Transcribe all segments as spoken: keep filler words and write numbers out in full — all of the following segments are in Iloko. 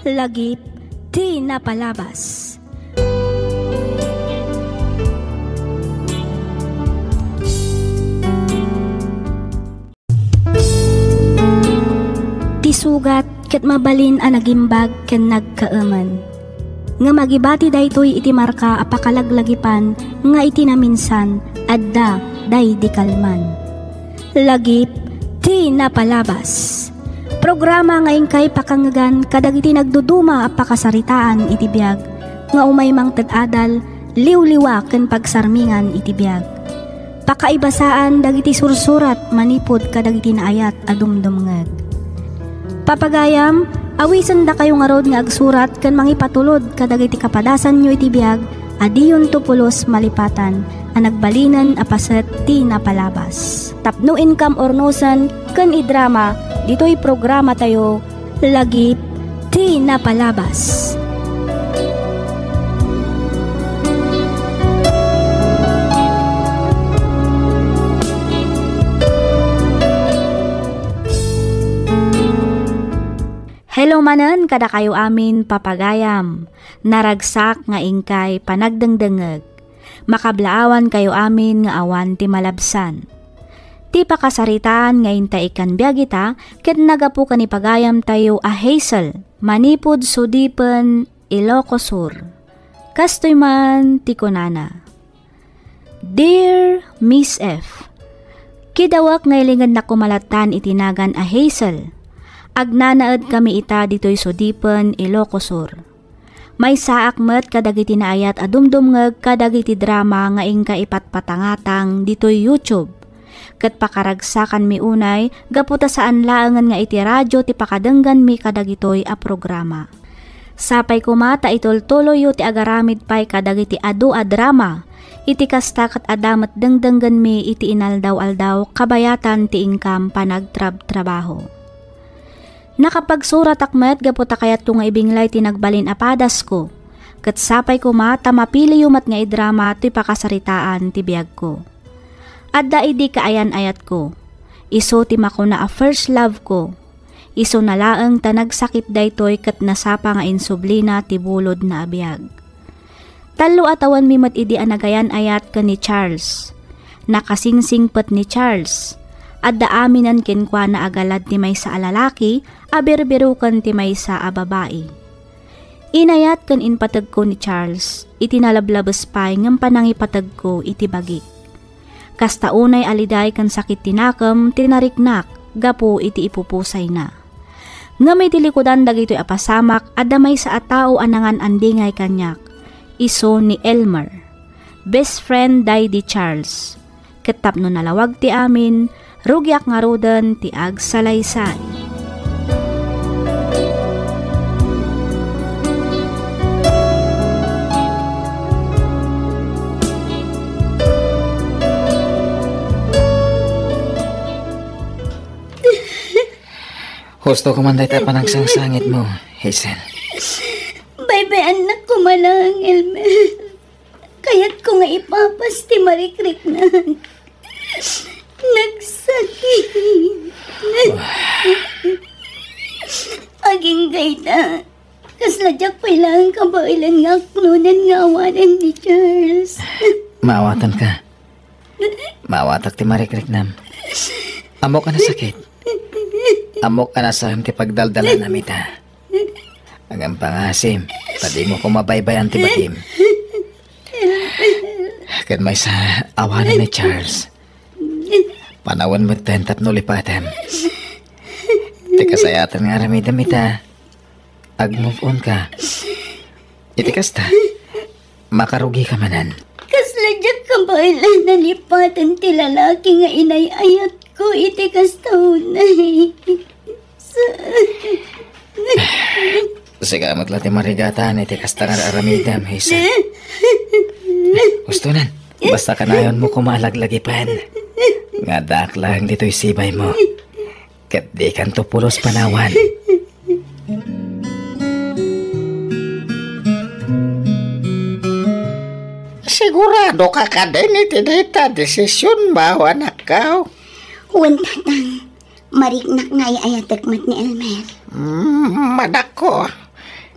Lagip ti napalabas. Ti sugat ket mabalin a nagimbag ken nagkaemen. Ngem agibati daytoy iti marka a pakalaglagipan nga iti naminsan, adda daydi kalman. Lagip ti napalabas. Programa nga inkay pakangegan kadagiti nagduduma a pakasaritaan iti biag, nga umay mangted adal, liwliwa ken pagsarmingan iti biag. Pakaibasaan dagiti sursurat manipud kadagiti naayat a dumdumngeg. Papagayam, awisendakayo ngarud nga agsurat ken mangipatulod kadagiti kapadasanyo iti biag a diyonto pulos malipatan a nagbalinen a paset ti napalabas. Tapno inkam urnosen ken idrama ditoy programatayo, Lagip ti napalabas. Hello manen kadakayo amin, papagayam. Naragsak nga inkay panagdengdengngeg. Makablaawankayo amin nga awan ti malabsan. Ti pakasaritaan nga inta ikkan biag ita ket naggapu ken ni pagayamtayo a Hazel, manipud Sudipen, Ilocos Sur. Kastoy man ti kunana, "Dear Miss F, kidawak nga ilingednak koma lattan iti nagan a Hazel. Agnanaed kami ita ditoy Sudipen, Ilocos Sur. Maysaak met kadagiti naayat a dumdumngeg kadagiti drama nga inka ipatpatangatang ditoy YouTube. Ket pakaragsakanmi unay gapu ta saan laengen nga iti radio ti pakadengganmi kadagitoy a programa. Sapay koma ta itultuloyyo ti agaramid pay kadagiti adu a drama. Iti kasta ket adda met dengdenggenmi iti inaldaw-aldaw kabayatan ti inkam panagtrabtrabaho." Nakapagsuratak met gapu ta kayatko nga ibinglay ti nagbalin a padasko. Ket sapay koma ta mapiliyo met nga idrama toy pakasaritaan ti biagko. Adda idi kaayan-ayatko. Isu ti makuna a first love ko. Isuna laeng ta nagsakit daytoy ket nasapa nga insublina ti bulodna a biag. Tallo a tawenmi met idi a nagayan-ayat ken ni Charles. Nakasingsingpet ni Charles. Adda aminen kenkuana a galad ti maysa a lalaki a birbiroken ti maysa a babai. Inayat ken impategko ni Charles iti nalablabes pay ngem panangipategko iti bagik. Kasta unay a liday ken sakit ti nakem ti nariknak gapu iti ipupusayna. Ngem iti likudan dagitoy a pasamak, adda maysa a tao a nangan-andingay kaniak, isu ni Elmer, best friend daydi Charles. Ket tapno nalawag ti amin, rugiak ngaruden ti agsalaysay. Husto ko man dayta panagsangsangit mo, Hazel. Baybay-annak koma laeng, Elmer. Kayatko nga ipapas ti marikriknan. Nagsakit. Agingga ita, kasla diak pay laeng kabaelan nga aklonen nga awanen ni Charles. Maawatanka. Maawatak ti marikriknam. Ammok a nasakit. Ammok a nasaan ti pagdaldalanam ita. Ngem pangasim, ta dimo koma baybay-an ti bagim. Ket maysa, awanen ni Charles. Panawen metten tapno lipatem. Ti kasayatan nga aramidem ita, ag-move on ka. Iti kasta, makarugika manen. Kasla diak kabaelan a lipaten ti lalaki nga inay-ayatko iti kasta unay. Sa- Sika met la ti marigatan iti kasta nga aramidem, Hazel. Hustonan, basta kanayon mo koma a laglagipen nga addaak laeng ditoy sibay mo. Ket dikanto pulos panawan. Sigurado ka kadin iti dayta a desisyon mo, anakko? Wen, Tatang. Mariknak nga ay-ayatek met ni Elmer. Mm, madakko.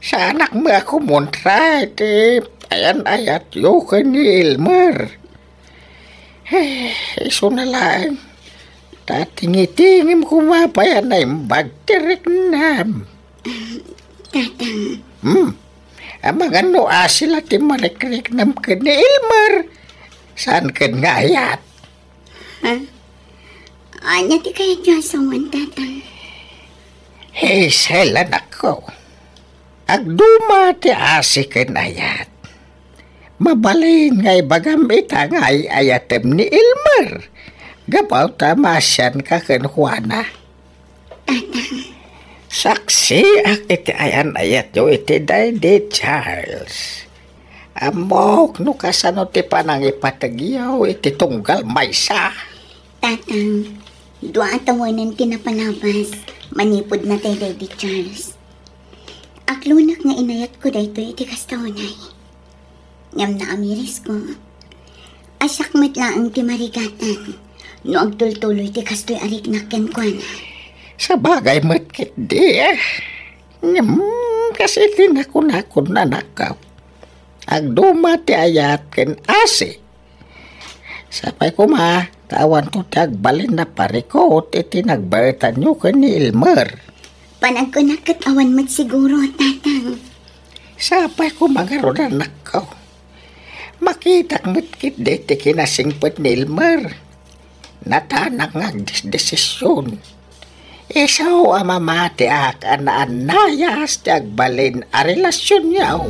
Saanak met a kumontra iti ayan-ayatyo ken ni Elmer. Eh, isuna laeng. Ta tingitingem koma pay a naimbag ti riknam. Tatang. Hmm. Amangan no asi la ti marikriknam ken ni Elmer. Saan ken nga ayat? Ha? Ania ti kayatyo a sawen, Tatang? Hazel, anakko. Agduma ti asi ken ayat. Mabalin nga ibagam ita nga ay-ayatem ni Elmer. Gapu ta maasianka ken Juana. Tatang. Saksiak iti ayan-ayatyo iti Daddy Charles. Ammok no kasano ti panangipategyo iti tunggal maysa. Tatang, dua a tawenen ti napalabas manipud natay Daddy Charles. Aklonak nga inayatko daytoy iti kasta unay. Ngem naamirisko, a siak met laeng ti marigatan no agtultuloy ti kastoy a riknak kenkuana. Sabagay met ketdi, eh. Ngem, kas iti nakunakon, anakko, agduma ti ayat ken asi. Sapay koma, ta awanto ti agbalin a parikut iti nagbaetanyo ken ni Elmer. Panagkunak ket awan met siguro, Tatang. Sapay koma ngarud, anakko. Makitak met ketdi ti kinasingpet ni Elmer. Natanak nga agdesdesisyon. Isu a mamatiak a naannayas ti agbalin a relasionyo.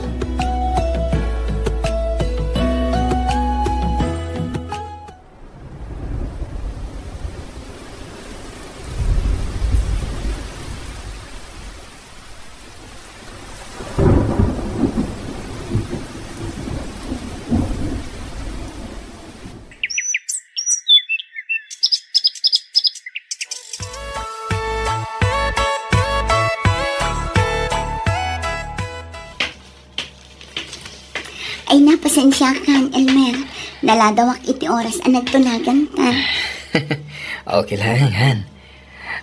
Ay, napasensiakan, Elmer. Naladawak iti oras a nagtunaganta. Okay lang, han.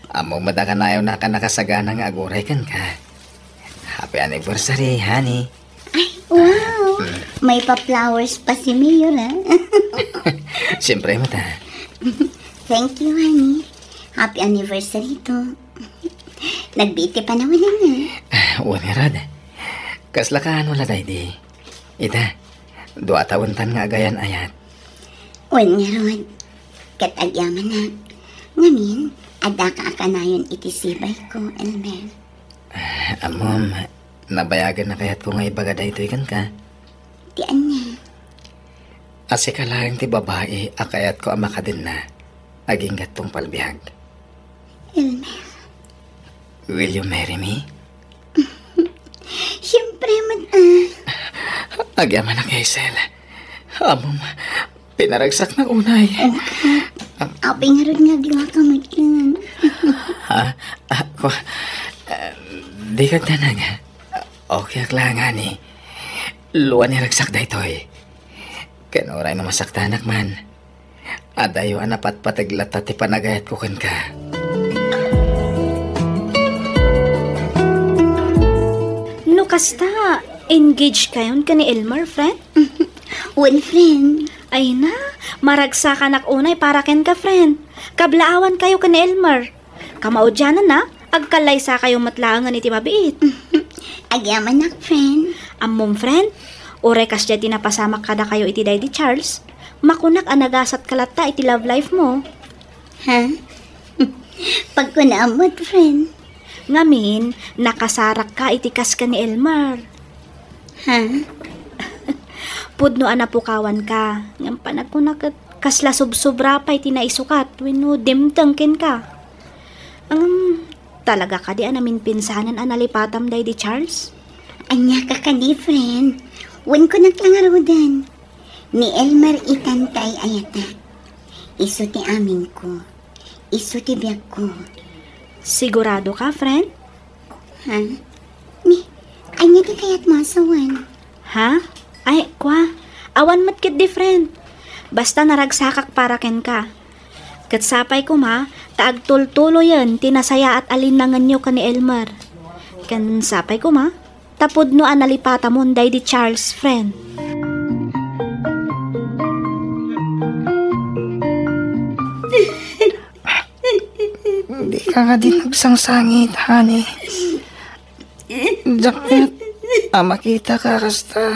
Ammom met a kanayon a nakasagana nga aguray kenka. Happy anniversary, honey. Ay, wow! Mm. May pa-flowers pa si Mayor, ah. Siyempre, mata. Thank you, honey. Happy anniversary to. Nagbiit ti panawen, ah. Ah, wen ngarud. Kasla kaano la daydi? Ita, dua a tawentan nga agayan-ayat. Wen ngarud. Ket agyamanak. Ngamin, addaka a kanayon iti sibay ko, Elmer. Ah, ammom, nabayagen a kayatko nga ibaga daytoy kenka. Ti ania? A sika laeng ti babai a kayatko a makadenna agingga tungpal biag. Elmer. Will you marry me? Siyempre met, ah. Agyamanak, Hazel. Ammom, pinaragsaknak unay. Okay. Apay ngarud nga agluaka met ken. Ha? Ah, kwa, ah, di ka tanang. Okay, aklangani. Luan iragsak daytoy. Ken uray no masaktanak man, adayo a napatpateg latta ti panagayatko kenka. No kasta, engage kayon ken ni Elmer, friend? Wen, friend. Ay na, maragsakanak unay para kenka, friend. Kablaawan kayo ken ni Elmer. Kamaudiananna, agkallaysakayo met laengen iti mabiit. Agyamanak, friend. Ammom, friend, uray kasdiay ti napasamak kadakayo iti Daddy Charles, makunak a nagasatka latta iti love life mo. Ha? Pagkunaam met, friend. Ngamin, nakasarakka iti kas ken ni Elmer. Ha? Pudno a napukawanka, ngem panagkuna ket kasla sobsobra pay ti naisukat wenno dimteng kenka. Ngem, talaga kadi a naminpinsanen a nalipatam daydi Charles? Ania ka kadi, friend? Wen kunak la ngaruden. Ni Elmer itan ti ay-ayatak. Isu ti aminko. Isu ti biagko. Sigurado ka, friend? Ha? Ni, ania ti kayatmo a sawen? Ha? Ay, kwa, awan met ketdi, friend. Basta naragsakak para kenka. Ket sapay koma, ta agtultuloyen ti nasayaat a linnangenyo ken ni Elmer. Ken sapay koma, ta pudno a nalipatamon daydi Charles, friend. Dika kadi nagsangsangit, honey. Diak met a makitaka kasta.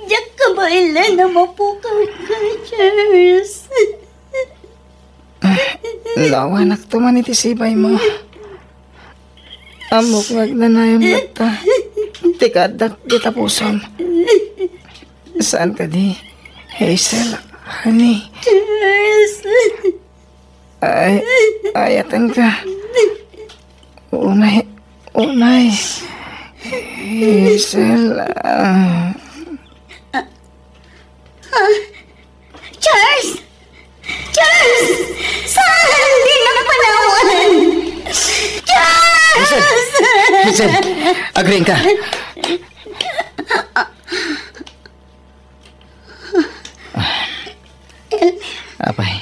Diak kabaelan a mapukaw ka, Charles. Naawanakto man iti sibaymo. Ammok nga agnanayon latta ti kaaddak dita pusom. Saan kadi, Hazel, honey? Charles! Ay, ayatenka. Unay, unay. Hazel, ah. Charles! Charles! Saan? Di na panawan! Charles! Hazel! Hazel! Agriingka! Elmer. Apay,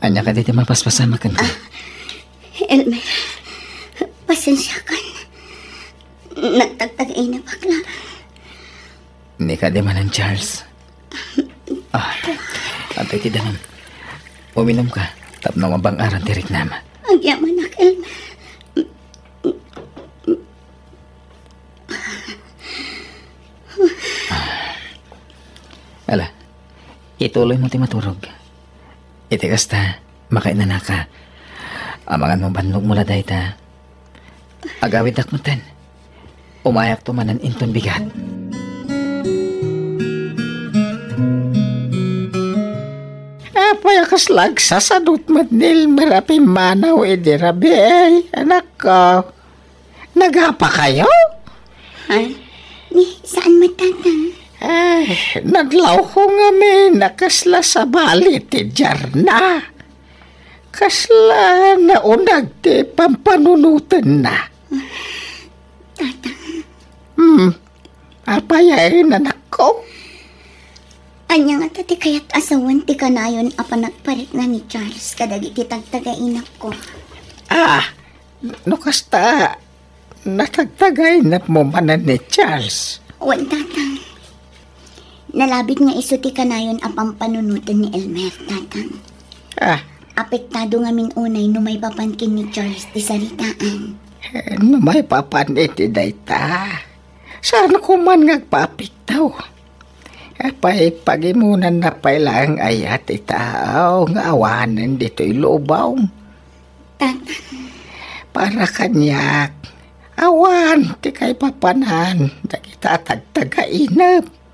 ania kadi ti mapaspasamak kenka? Ah, Elmer, pasensiakan. Nagtagtagainep ak laeng. Ni kadi manen, Charles. Ah, adtoy ti danum. Uminumka tapno mabang-aran ti riknam. Agyamanak, Elmer. Ala, ituloymo ti maturog. Iti kasta, makainanaka. Amangan no bannogmo la dayta. Agawiddak metten. Umayakto manen inton bigat. Apay a kasla agsasadut met ni Elmer a pimmanaw idi rabii, anakko? Nagapakayo? Ha? Ni, saan met, Tatang? Ay, nadlawko ngamin a kasla sabali ti diarna. Kasla naunag ti pampanunotenna. Tatang. Hmm. Apay a inanakko? Ania ngata ti kayat a sawen ti kanayon a panagparikna ni Charles kadagiti tagtagainepko? Ah, no kasta, natagtagainepmo manen ni Charles? Wen, Tatang. Nalabit nga isu ti kanayon a pampanunoten ni Elmer, Tatang. Ah. Apektado ngamin unay no maipapan ken ni Charles ti saritaan. Eh, no maipapan iti dayta, saanko man nga agpaapekto. Apay, pagimonanna pay laeng aya ti tao nga awanen ditoy lubong? Tatang. Para kaniak, awan ti kaipapanan dagita a tagtagainep.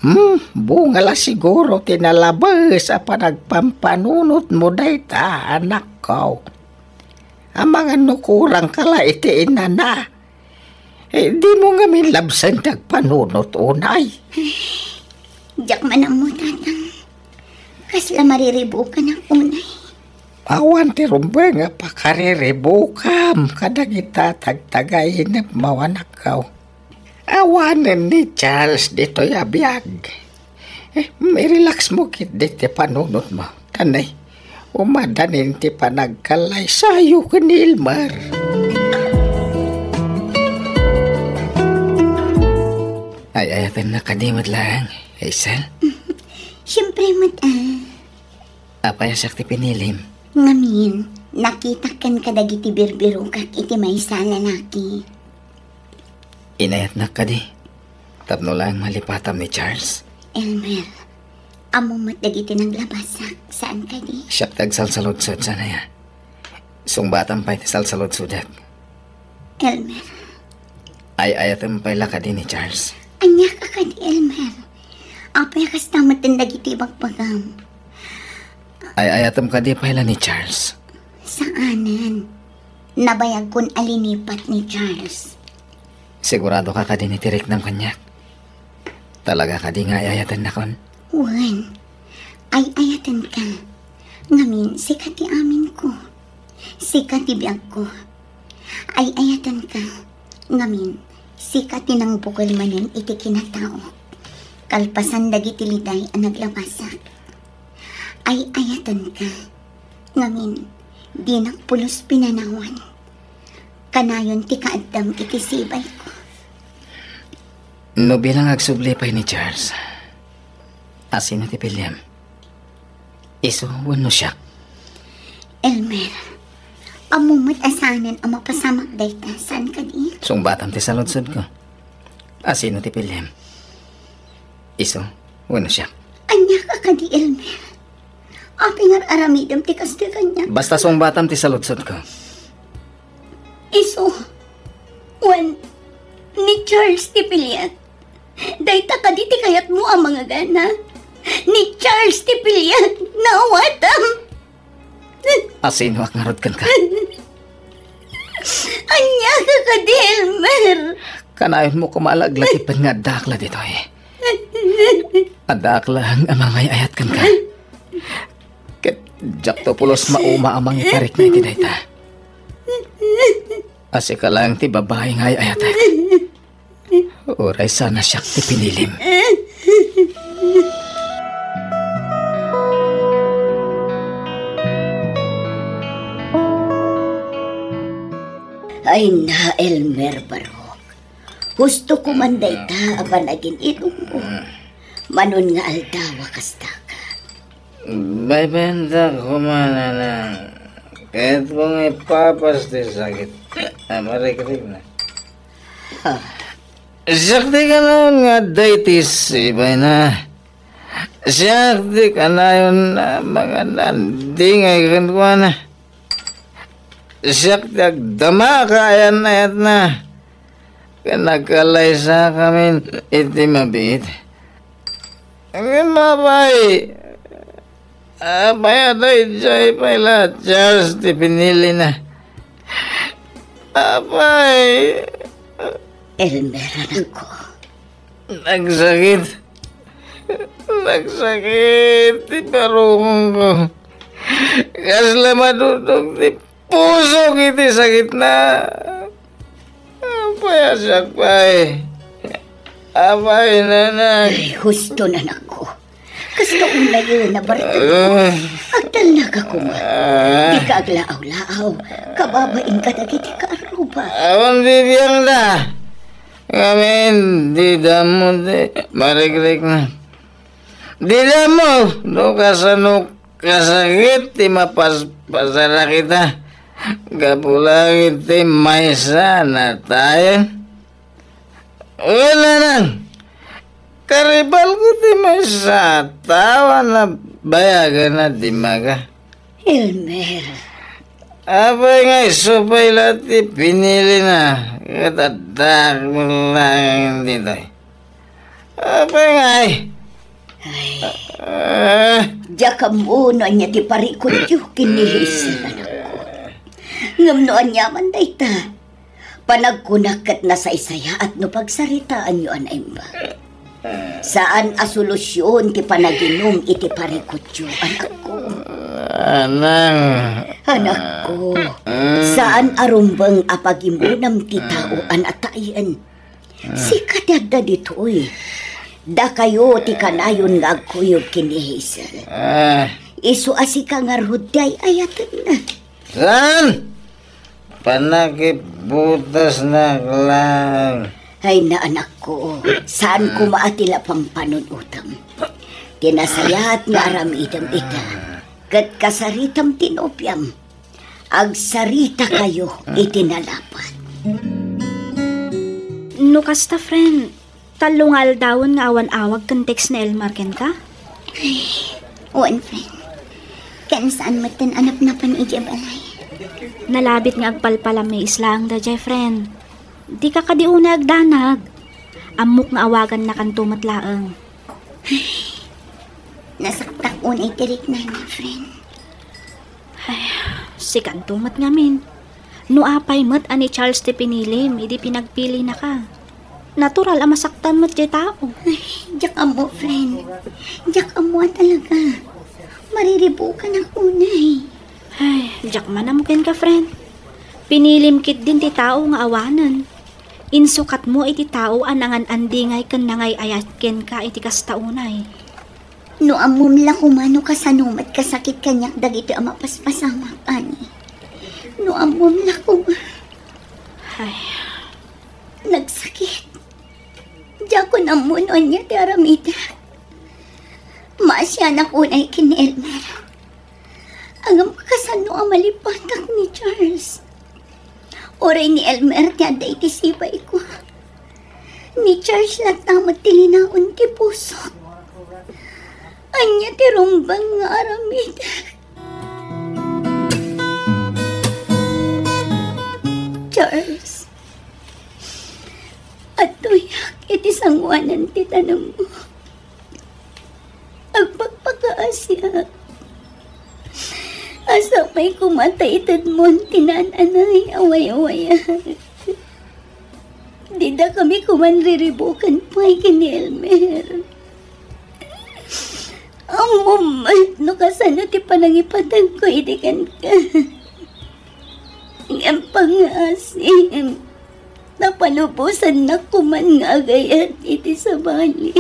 Hmm, bunga la siguro ti nalabes a panagpampanunotmo dayta, anakko. Amangan no kurangka la iti inana. Eh, dimo ngamin labsen ti agpanunot unay. Diak man ammo, Tatang. Kasla mariribukanak unay. Awan ti rumbeng a pakariribukam kadagita tagtagainepmo, anakko. Awanen ni Charles ditoy a biag. Eh, i-relax mo ketdi ti panunotmo. Tanay, umadanin ti panagkallaysayo ken ni Elmer. Ay-ayatennak kadi met laeng, Hazel? Siempre met, ah. Apay a siak ti pinilim? Ngamin, nakitak ken kadagiti birbirokak iti maysa a lalaki. Inayatnak kadi, tapno laeng malipatam ni Charles. Elmer, ammom met dagiti naglabasak, saan kadi? Siak ti agsalsaludsod, saan aya? Sungbatam pay ti salsaludsodak. Elmer. Ay-ayatem pay la kadi ni Charles? Ania ka kadi, Elmer? Apay a kasta metten dagiti ibagbagam? Ay-ayatem kadi pay la ni Charles? Saanen. Nabayagkon a linipat ni Charles. Sigurado ka kadi iti riknam kaniak? Talaga kadi nga ay-ayatennakon? Wen, ay-ayatenka. Ngamin, sika ti aminko. Sika ti biagko. Ay-ayatenka. Ngamin, sika ti nangbukel manen iti kinataok. Kalpasan dagiti liday a naglabasak. Ay-ayatenka. Ngamin, dinak pulos pinanawan. Kanayon ti kaaddam iti sibayko. No bilang agsubli pay ni Charles, asino ti piliem? Isu wenno siak? Elmer, ammo met a saanen a mapasamak dayta, saan kadi? Sungbatam ti saludsodko. Asino ti piliem? Isu wenno siak? Ania ka kadi, Elmer? Apay nga ar-aramidem ti kastoy kaniak? Basta sungbatam ti saludsodko. Isu, wen, ni Charles ti piliek. Dayta kadi ti kayatmo a mangagana? Ni Charles ti piliek, naawatam. Asinoak ngarud kenka? Ania ka kadi, Elmer? Kanayonmo koma a laglagipem nga addaak la ditoy. Addaak laeng a mangay-ayat kenka. Ket diakto pulos mauma a mangiparikna iti dayta. A sika laeng ti babai nga ay-ayatek. Uray saan a siak ti pinilim. Ay na, Elmer Barok. Husto ko man dayta a panagin-inommo. Manon nga aldaw a kastaka. Baybay, ania koma, nanang. Kayatko nga ipapas ti sakit a marikrikna. Ah. Siak ti kanayon nga adda iti sipayna. Siak ti kanayon a mangan-andingay kenkuana. Siak ti agdama a kaayan-ayatna. Ken nagkalaysakamin iti mabiit. Ngem apay, apay a daydiay pay la Charles ti pinilina? Apay. Elmer, anakko. Nagsakit. Nagsakit ti parukongko. Kasla madudog ti pusok iti sakitna. Apay a siak pay? Apay, nanang? Ay, husto, anakko. Kasta unay, eh, nabartek. Ah. Agtalnaka koma. Ah. Dika aglaaw-laaw. Kababain kadagiti kaarruba. Awan bibiangda. Ngamin, dida ammo ti marikrikna. Dida ammo no kasano kasakit ti mapaspasarak ita. Gapu laeng iti maysa a natayen. Wen, nanang, karibalko ti maysa a tao a nabayagan a dimmaga. Elmer. Apay nga isu pay la ti pinilina, ket addaak laeng ditoy. Apay ngay? Ay. Ah. Diak ammo no ania ti parikutyo ken ni Hazel, anakko. Ngem no aniaman dayta, panagkunak ket nasaysayaat no pagsaritaanyo a naimbag. Saan a solusion ti panaginum iti parikutyo, anakko. Anang. Anakko, saan a rumbeng a pagimunam ti tao a natayen. Sika ti adda ditoy. Dakayo ti kanayon nga agkuyog ken ni Hazel. Ah. Isu a sika ngarud ti ay-ayatenna. Saan? Panakibutasnak laeng. Ay, na, anakko, saan koma a ti la pampanunotem. Ti nasayaat nga aramidem ita, ket kasaritam ti nobiam. Agsarita kayo iti nalapad. No kasta, friend, tallo nga aldawen nga awan awag ken text ni Elmer kenka? Ay, wen, friend. Ken saan metten a napnapan idiay balay. Nalabit nga agpalpalamiis laeng daydiay, friend. Dika kadi unay agdanag. Ammok nga awagannakanto met laeng. Ay, nasaktak unay ti riknana, friend. Ay, sikanto met ngamin. No apay met a ni Charles ti pinilim idi pinagpilinaka, natural a masaktan met ti tao. Ay, diak ammo, friend. Diak ammo a talaga. Mariribukanak unay. Ay, diak man ammo kenka, friend. Pinilim ketdin ti tao nga awanen. Insukatmo iti tao a nangan-andingay ken nangay-ayat kenka iti kasta unay. No ammom la koma no kasano met kasakit kaniak dagitoy a mapaspasamak, ani. No ammom la koma. Ay. Nagsakit. Diak Kunam no ania ti aramidek. Maasianak unay ken ni Elmer. Ngem kasano a malipatak ni Charles? Uray ni Elmer ti adda iti sibayko, ni Charles latta met ti linaon ti pusok. Ania ti rumbeng nga aramidek? Charles, adtoyak iti sangoanan ti tanemmo. Agpakpakaasiak. Sapay koma ta itedmon ti naan-anay a wayawayag. Dida kami koman riribuken pay ken ni Elmer. Ammom met no kasano ti panangipateg ko idi kenka. Ngem pangngaasim, napalubosannak koman nga agayat iti sabali.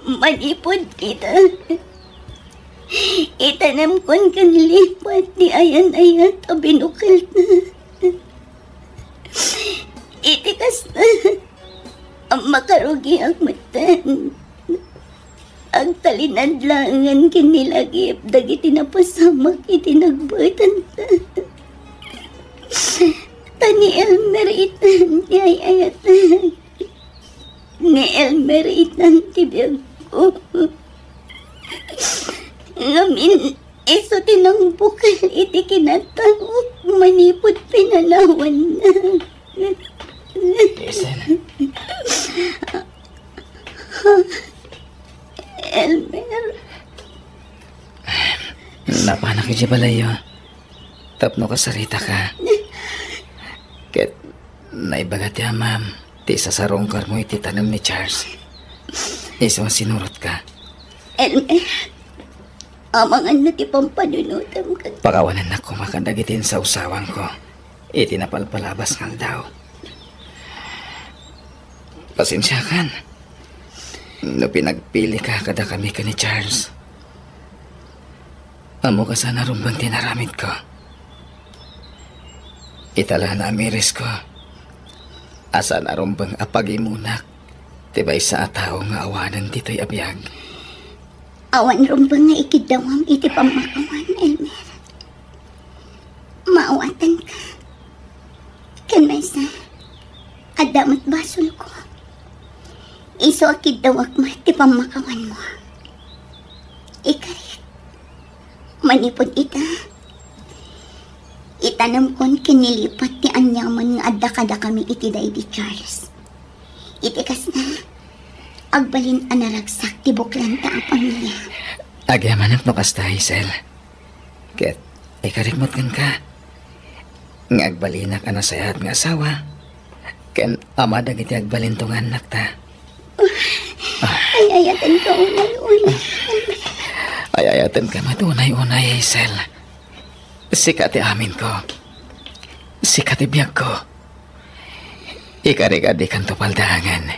Manipud ita, itanemkon ken lipat ti ayan-ayat a binukelta. Iti kasta, makarugiak metten. Agtalinaed laengen ken ni Lagip dagiti napasamak iti nagbaetanta. Ta ni Elmer itan ti ay-ayatek. Ni Elmer itan ti biagko. Ngamin, isu ti nangbukel iti kinataok manipud pinanawanna. Hazel. Elmer. Napanak iti balayyo tapno kasaritaka. Ket naibaga ti amam ti isasarungkarmo iti tanem ni Charles. Isu a sinurotka. Elmer, amangan na ti pampanunotem ken pakawanennak koma kadagiti insawsawangko iti napalpalabas nga aldaw. Pasensiakan no pinagpilika kadakami ken ni Charles. Ammok a saan a rumbeng ti inaramidko. Ita la naamirisko a saan a rumbeng a pagimunak ti maysa a tao nga awanen ditoy a biag. Awan rumbeng nga ikiddawam iti pammakawan, Elmer. Maawatanka. Ken maysa, adda met basolko. Isu a kiddawak met ti pammakawanmo. Ikarik, manipud ita, itanemkon ken ni lipat ti aniaman nga adda kadakami iti daydi Charles. Iti kasta, agbalin a naragsak ti buklanta a pamilia. Agyamanak no kasta, Hazel. Ket ikarik met kenka nga agbalinak a nasayaat nga asawa ken ama dagiti agbalinto nga annakta. Ay-ayatenka unay, unay. Ay-ayatenka met unay, unay, Hazel. Sika ti aminko. Sika ti biagko. Ikarik a dikanto paldaangen.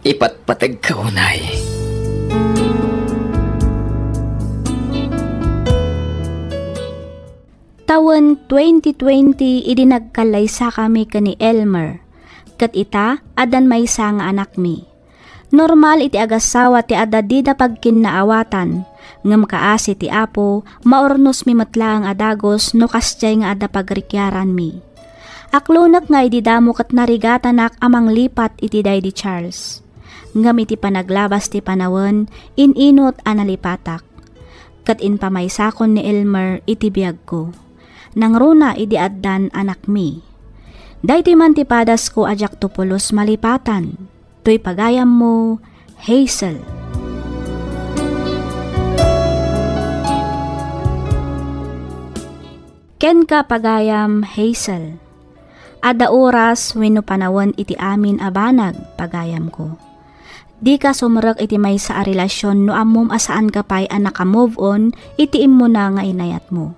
Ipatpategka unay. Tawen twenty twenty idi nagkallaysakami ken ni Elmer, ket ita, addan maysa nga anakmi. Normal iti agassawa ti adda dida pagkinnaawatan, ngem kaasi ti Apo, maurnosmi met laeng a dagus no kasdiay nga adda pagrikiaranmi. Aklonek nga idi damo ket narigatanak a manglipat iti daydi Charles. Ngem iti panaglabas ti panawen, in-inut a nalipatak. Ket impamaysakon ni Elmer iti biagko. Nangruna idi addan anakmi. Daytoy man ti padasko a diakto pulos malipatan. Toy pagayammo, Hazel. Kenka, pagayam Hazel. Adda oras wenno panawen iti amin a banag, pagayamko. Dika sumrek iti maysa a relasion no ammom a saanka pay a naka-move on iti immuna nga inayatmo.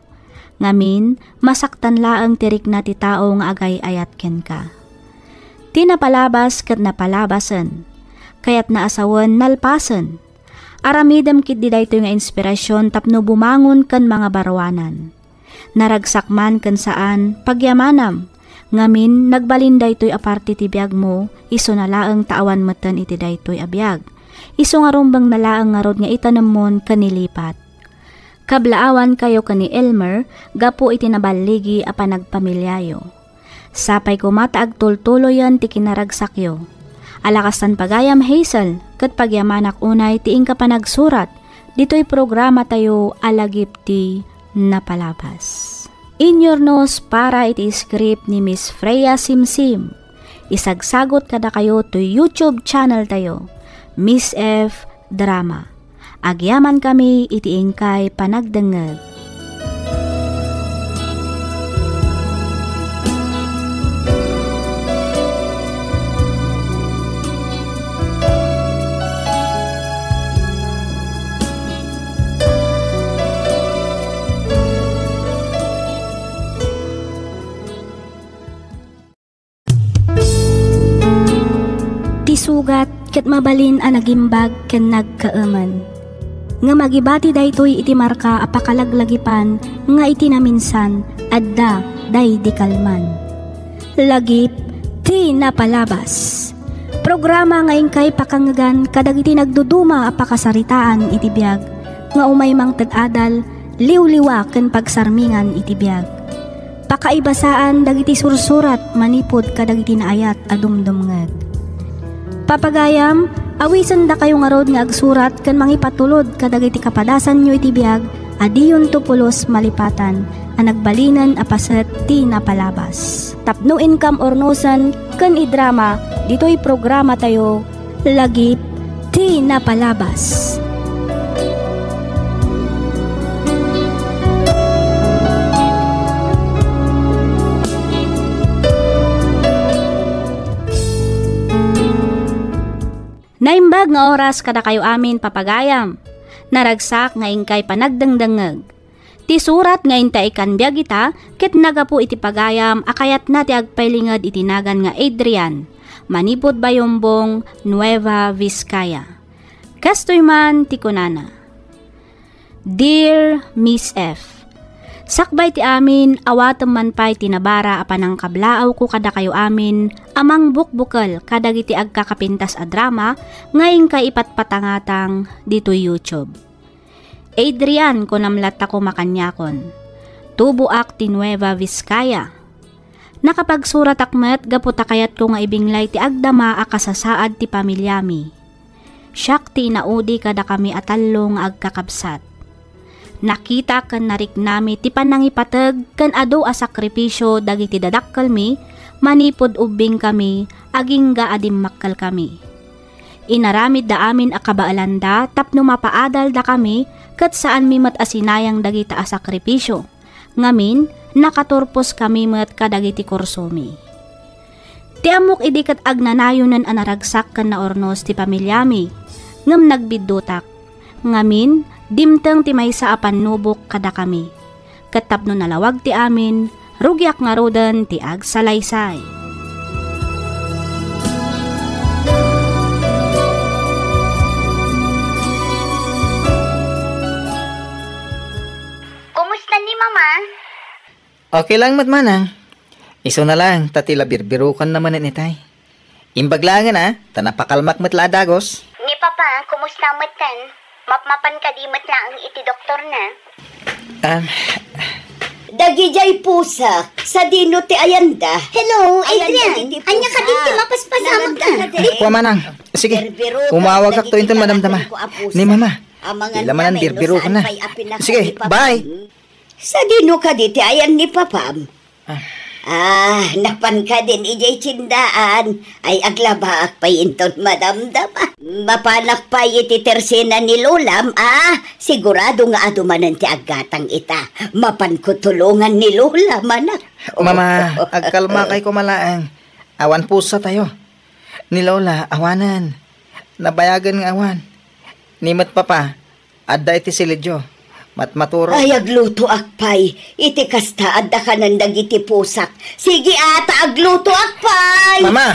Ngamin, masaktan laeng ti rikna ti tao nga agay-ayat kenka. Ti napalabas ket napalabasen. Kayatna a sawen nalpasen. Aramidem ketdi daytoy nga inspirasion tapno bumangon ken mangabaruanan. Naragsak man ken saan, pagyamanam, Ngamin, nagbalin daytoy a parte ti biagmo, isuna laeng ta awan metten iti daytoy a biag. Isu nga rumbengna laeng ngarud nga itanemmon ken ilipat. Kablaawankayo ken ni Elmer gapu iti naballigi a panagpamiliayo. Sapay koma ta agtultuloyen ti kinaragsakyo. Ala kastan pagayam, Hazel, ket pagyamanak unay ti inka panagsurat ditoy programatayo a Lagip ti Napalabas. Inyurnos para iti script ni Miss Freya Simsim. Isagsagot kadakayo toy YouTube channel tayo, Miss F Drama. Agyamankami iti inkay panagdengngeg. Ti sugat ket mabalin a nagimbag ken nagkaemen. Ngem agibati daytoy iti marka a pakalaglagipan nga iti naminsan, adda daydi kalman. Lagip ti Napalabas. Programa nga inkay pakangegan kadagiti nagduduma a pakasaritaan iti biag nga umay mangted adal, liwliwa ken pagsarmingan iti biag. Pakaibasaan dagiti sursurat manipud kadagiti naayat a dumdumngeg. Papagayam, awisendakayo ngarud nga agsurat ken mangipatulod kadagiti kapadasanyo iti biag a diyonto pulos malipatan a nagbalinen a paset ti napalabas. Tapno inkam urnosen ken idrama ditoy programatayo, Lagip ti Napalabas. Naimbag nga oras kadakayo amin, papagayam. Naragsak nga inkay panagdengdengngeg. Ti surat nga inta ikan biag ita ket nagapu iti pagayam a kayatna ti agpailinged iti nagan nga Adrian, manipud Bayombong, Nueva Vizcaya. Kastoy man ti kunana, Dear Miss F, sakbay ti amin, awatem man pay ti nabara a panangkablaawko kadakayo amin a mangbukbukel kadagiti agkakapintas a drama nga inkay ipatpatangatang ditoy YouTube. Adrian, kunam latta koma kaniakon. Tuboak ti Nueva Vizcaya. Nakapagsuratak met gapu ta kayatko nga ibinglay ti agdama a kasasaad ti pamiliami. Siak ti inaudi kadakami a tallo nga agkakabsat. Nakita ken nariknami ti panangipateg ken adu a sakripisio dagiti dadakkelmi manipud ubbingkami agingga a dimmakkelkami. Inaramidda amin a kabaelanda tapno mapaadaldakami ket saanmi met a sinayang dagita a sakripisio. Ngamin, nakaturposkami met kadagiti kursomi. Ti ammok idi ket agnanayonen a naragsak ken naurnos ti pamiliami, ngem nagbiddutak. Ngamin, dimteng ti maysa a pannubok kadakami. Ket tapno nalawag ti amin, rugiak ngaruden ti agsalaysay. Kumusta ni Mama? Okay lang met, manang. Isuna lang, ta ti la birbirokanna manen itay. Imbag laengen, a, ta napakalmak met la a dagus. Ni Papa, kumusta metten? Mapmapan kadi met laeng iti doktorna? Um, Dagijay pusak, sadino ti ayanda? Hello, Adrian. Ania kadi ti mapaspasamak na? Adi, kua manang. Sige, umawagak to inton madamdama. Ni Mama, ila manen birbirokanna. Sige, bye. Sadino kadi ti ayan ni Papam? Ah. Ah, napan kadin idiay tindaan. Ay, aglabaak pay inton madamdama. Mapanak pay iti tersena ni Lolam, ah, sigurado nga adu manen ti aggatang ita. Mapanko tulongan ni Lola, manak. Mama, agkalmakay koma laeng. Awan pusatayo. Ni Lola, awanen. Nabayagen nga awan. Ni met Papa, adda iti silidyo. Matmaturo. Ay, aglutoak pay. Iti kasta, adda kanen dagiti pusak. Sige, a, ta aglutoak pay. Mama!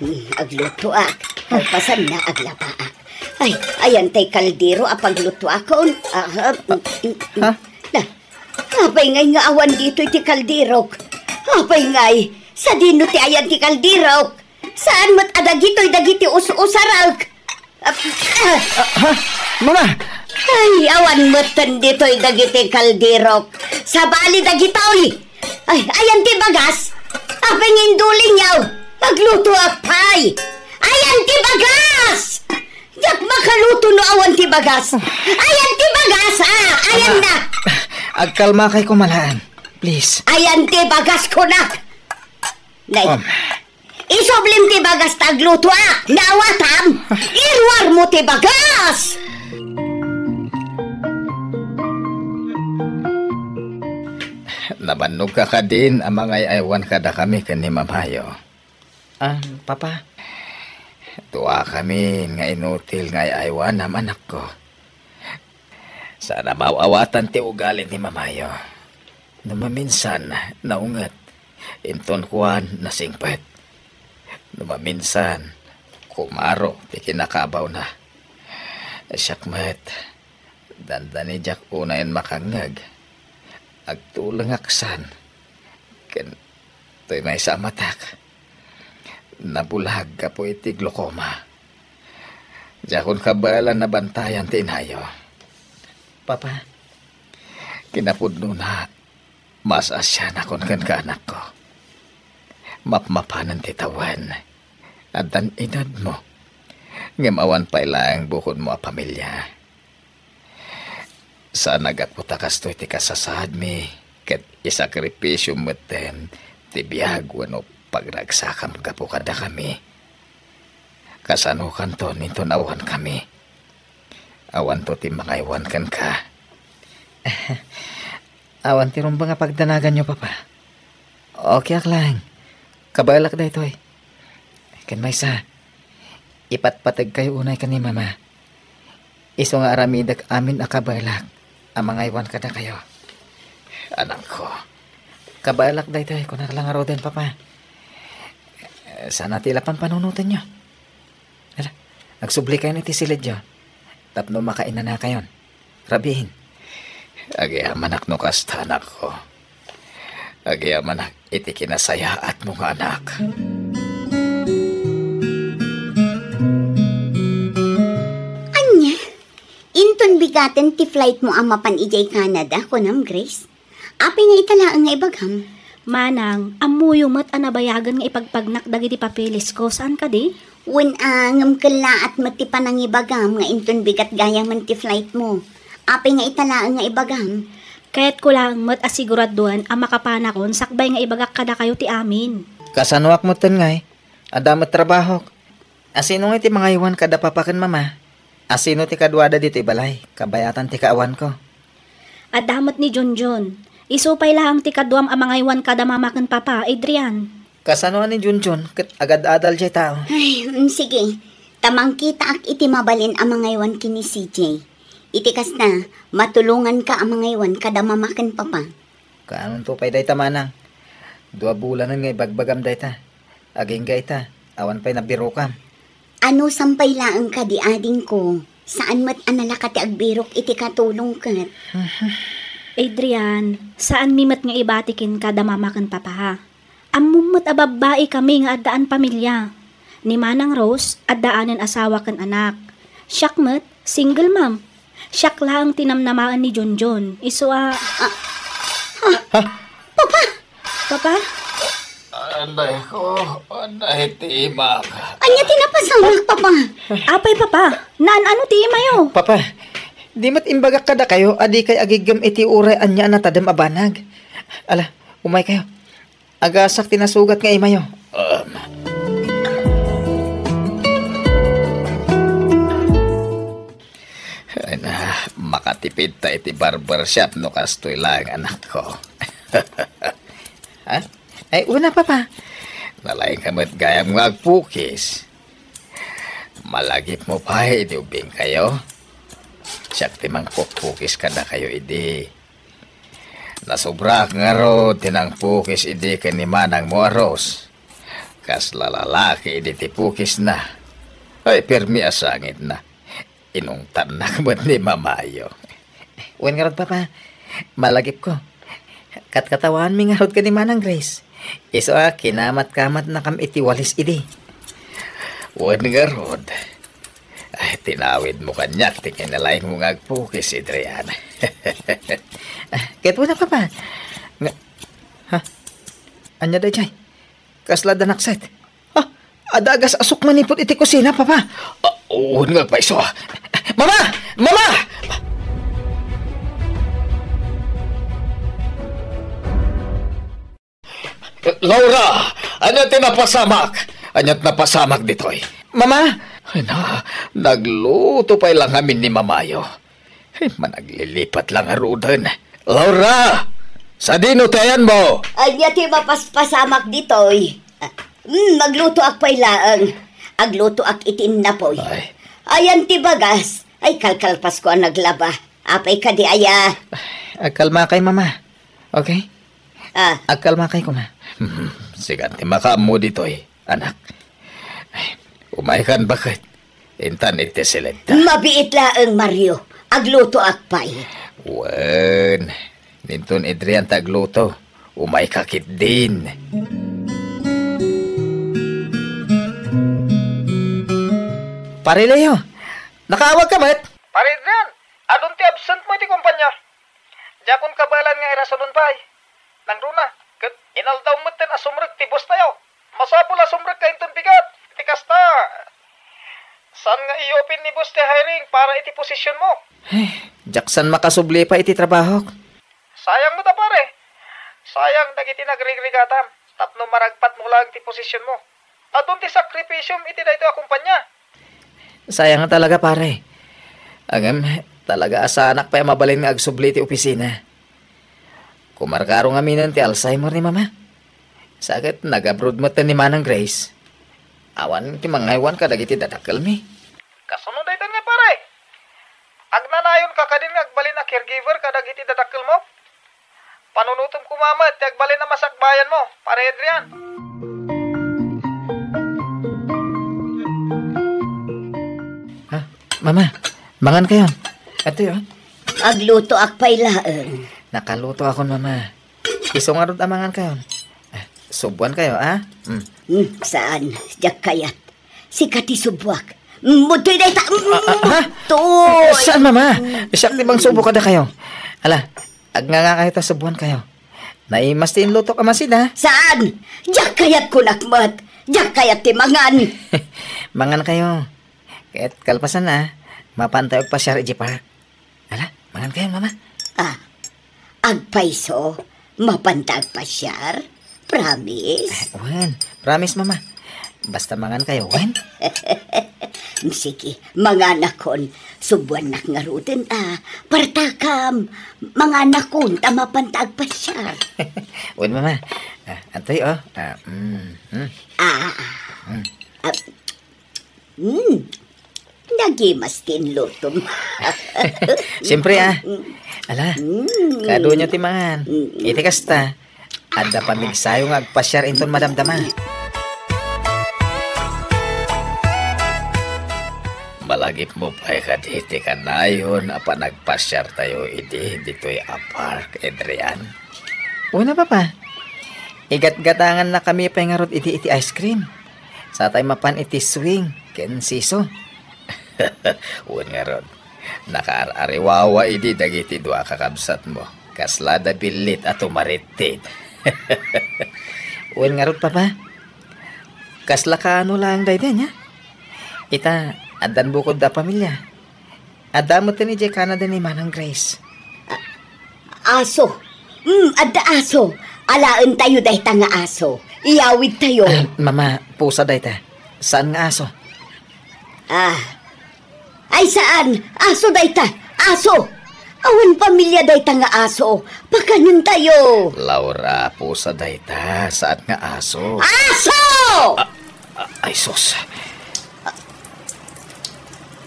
Hmm, aglutoak. Kalpasanna, aglabaak. Ay, ayan tay kaldero a paglutoakon. Ah, mm, mm, mm. Ha? Na. Apay ngay nga awan ditoy ti kalderok? Apay ngay, sadino ti ayan ti kalderok? Saan met a dagitoy dagiti us-usarek? Ah, ah. Ah, ha? Mama! Ay, awan metten ditoy dagiti kalderok. Sabali dagitoy. Ay, ayan ti bagas? Apay nga indulinyaw? Aglutoak pay. Ayan ti bagas! Diak makaluto no awan ti bagas. Ayan ti bagas, ah! Ayan Mama, na! Agkalmakay ko, Mama. Please. Ayan ti bagas, kunak! Nay, Um. Isublim ti bagas ta aglutoak. Naawatam? Iruarmo ti bagas! Nabannogka kadin a mangay-aywan kadakami ken ni Mamayo? Ah, Papa? Duakami nga inutil nga ay-aywanam, anakko. Saan a maaw-awatan ti ugali ni Mamayo. No maminsan, naunget. Inton kuan, nasingpet. No maminsan, kumaro ti kinakabawna. Siak met, dandani diak unayen makangngeg. Agtulengak san. Ken toy maysa a matak, nabulag gapu iti glaucoma. Diakon kabaelan a bantayan ti inayo. Papa. Kinapudnona, maas-asianakon kenka, anakko. Mapmapanen ti tawen. Addan edadmo. Ngem awan pay laeng bukodmo a pamilia. Saan a gapu ta kastoy ti kasasaadmi, ket isakripisio metten ti biag wenno pagragsakam gapu kadakami. Kasanokanton inton awankami? Awanto ti mangaywan kenka. Awan ti rumbeng a pagdanaganyo, Papa. Okayak laeng. Kabaelak daytoy. Ken maysa, ipatpategkayo unay ken ni Mama. Isu nga aramidek amin a kabaelak a mangaywan kadakayo. Anakko. Kabaelak daytoy, kunak la ngaruden, Papa. Saan a ti la pampanunotenyo? Ala, agsubli kayon iti silidyo tapno makainanakayon. Rabiin. Agyamanak no kasta, anakko. Agyamanak iti kinasayaatmo nga anak. Ania? Inton bigaten ti flightmo a mapan idiay Canada, kunam, Grace? Apay nga ita laeng nga ibagam? Manang, ammoyo met a nabayagen nga ipagpagnak dagiti papelesko, saan kadi? Wen a, ngem kellaat met ti panangibagam nga inton bigat gayamen ti flightmo. Apay nga ita laeng nga ibagam? Kayatko laeng met a siguraduen a makapanakon sakbay nga ibagak kadakayo ti amin. Kasanoak metten ngay? Adda met trabahok. Asino ngay ti mangaywan kada papa ken mama? Asino ti kaduada ditoy balay? Kabayatan ti kaawanko. Adda met ni Junjun. Isu pay laeng ti kaduam a mangaywan kada mama ken papa, Adrian. Kasano a ni Junjun ket agad-adal jay tao? Ay, mm, sige. Ta mangkitaak iti mabalin a mangaywan ken ni C J. Iti kasta, matulonganka a mangaywan kada mama ken papa. Kaanonto pay dayta, manang? Dua bulanen nga ibagbagam dayta. Agingga ita, awan pay nabirokam. Anusam pay laeng kadi, adingko? Saan met a nalaka ti agbirok iti katulong ket. Adrian, saanmi met nga ibati kenka da mama ken papa. Ammom met a babbaikami nga addaan pamilia. Ni Manang Rose, addaanen asawa ken anak. Siak met, single mom. Siak laeng ti namnamaen ni Junjun. Isu a... Ah, ah, Ha? Papa! Papa? Anay ko, anay ti imak. Ania ti napasamak, Papa? Apay, Papa? Naan-ano ti imayo? Papa, di met imbagak kadakayo a dikay agiggem iti uray ania a natadem a banag. Ala, umaykayo. Agasak ti nasugat nga imayo. Um. Ay na, makatipid ta iti barbershop no kastoy laeng, anakko. Ha? Ay, una, Papa. Nalaingka met gayam nga agpukis. Malagipmo pay idi ubbingkayo. Siak ti mangpukpukis kadakayo idi. Nasobraak ngarud ti nangpukis idi ken ni manangmo a Rose. Kasla lalaki idi ti pukisna. Ay, permi a sangitna. Inungtannak met ni mamayo. Wen ngarud, Papa, malagipko. Katkatawaanmi ngarud ken ni Manang Grace. Isu a kinamatkamatnakam iti walis idi. Wen ngarud, ay, tinawidmo kaniak ti kinalaingmo nga agpukis, Adrian. Ah, ket wen a, Papa. Nga, ha? Ania daydiay? Kasla danakset? Ah, adda agas-asok manipud iti kusina, Papa. Ah, wen nga agpayso. Mama! Mama! Laura! Ania ti napasamak? Ania ti napasamak ditoy? Mama! Ay na, nagluto pay lang amin ni mamayo. Ay, managlilipat lang aruden. Laura! Sadino ti ayanmo? Ania ti mapaspasamak ditoy? Ah, mm, maglutoak pay laeng. Aglutoak iti innapoy. Ay. Ayan ti bagas. Ay, kalkalpasko a naglaba. Apay kadi aya? Agkalmakay, Mama. Okay? Ah. Agkalmakay koma. Hmm, sikan ti makaammo ditoy, anak. Ay, umaykan baket. Intan iti siled ta. Mabiit laeng, Mario. Aglutoak pay. Wen, ninton Adrian ta agluto. Umayka ketdin. Pare Leo, nakaawagka met? Pare Adrian, adun ti absent mo iti kompanya. Diakon kabaelan nga irasonon pay. Nangruna, ket inaldaw metten a sumrek ti boss tayo. Masapul a sumrekka inton bigat. Iti kasta, saan nga iyupin ni boss ti hiring para iti posisyon mo. Eh, diak san makasubli pay iti trabahok. Sayang met a, pare. Sayang dagiti nagrigrigatam tapno maragpat mo laeng ti posisyon mo. Adun ti sakripisiom iti daytoy a kompanya. Sayang talaga, pare. Ngem, talaga a saanak pay a mabalin nga agsubli iti opisina. Kumarkaro ngaminen ti Alzheimer ni Mama. Sa ket nag-abroad met ni Manang Grace. Awan ti mangaywan kadagiti dadakkelmi. Kasano daytan nga, pare? Agnanayon ka kadin nga agbalin a caregiver kadagiti dadakkelmo? Panunotem koma met ti agbalin a masakbayan mo, Pare Adrian. Ha? Mama, mangan kayo. Ito yun. Aglutoak pay laeng. Nakaluto akon, Mama. Isu ngarud a mangan kayo. Ah, subuan kayo, ah? Mm. Hmm, saan? Diak kayat. Sika ti subuak. Mudtoy dayta. Ah, ah, ha? Mudtoy. Saan, Mama? Siak ti mangsubo kada kayo. Ala, agnganga kayo ta subuan kayo. Naimas ti inlutok a masin, ha? Saan? Diak kayat kunak met. Diak kayat ti mangan. Mangan kayo. Ket kalpasan na, mapan tayo agpasiar iti park. Ala, mangan kayo, Mama. Ah, agpayso, mapanta agpasiar? Promise? Ah, wen, promise, Mama. Basta mangan kayo, wen? Sige, manganakon. Subuannak ngaruden, ah. Partakam, manganakon, ta mapanta agpasiar. Wen, Mama. Ah, antoy, oh. Ah, mm, mm. Ah, Mm. Ah, Hmm. Nagimas ti inlutom. Siyempre, ah. Ala, Mm. Kaduanyo ti mangan. Mm. Iti kasta, adda pamigsayo nga agpasiar inton madamdama. Malagipmo pay kadi ti kanayon a panagpasiar tayo idi ditoy a park, Adrian? Una, Papa. Igatgatangannakami pay ngarud idi iti ice cream. Satay mapan iti swing ken seesaw. Wen ngarud, nakaar-ariwawa idi dagiti dua a kakabsatmo. Kasla da billit a tumaritid. Wen ngarud, Papa. Kasla kaano laeng daydi, ania? Ita, addan bukod a pamilya. Adda met idiay Canada ni Manang Grace. A-, aso. Mm, adda aso. Alaentayo dayta nga aso. Iyawidtayo. Ah, Mama, pusa dayta. Saan nga aso? Ah. Ay, saan? Aso dayta. Aso. Awan pamilya dayta nga aso. Pakanentayo. Laura, pusa dayta. Saan nga aso? Aso! Ah, ah, ay, sus.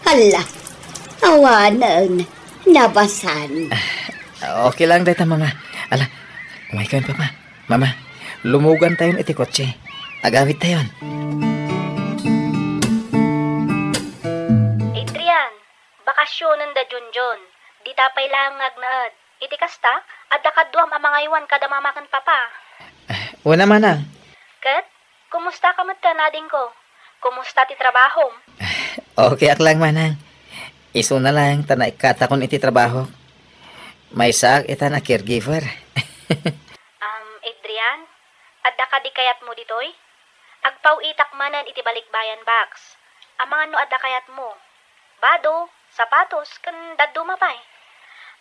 Hala, awanen, nabasan. Ah, okay lang dayta, Mama. Ala, umay kayon, Papa. Mama, lumugan tayon iti kotse. Agawid tayon. Adrian, bakasyonen da Junjun. Dita pay laeng nga agnaed. Iti kasta, adda kaduam a mangaywan kada mama ken papa. Wen a, manang. Ket, kumusta ka met ken adingko? Kumusta ti trabahom? Okay ak lang, manang. Isuna lang ta naikkatakon iti trabahok. Maysaak itan a caregiver. Um, Adrian, adda kadi kayatmo ditoy? Agpaw-itak manen iti balikbayan box. Amangan no adda kayatmo. Bado, sapatos, ken dadduma pay.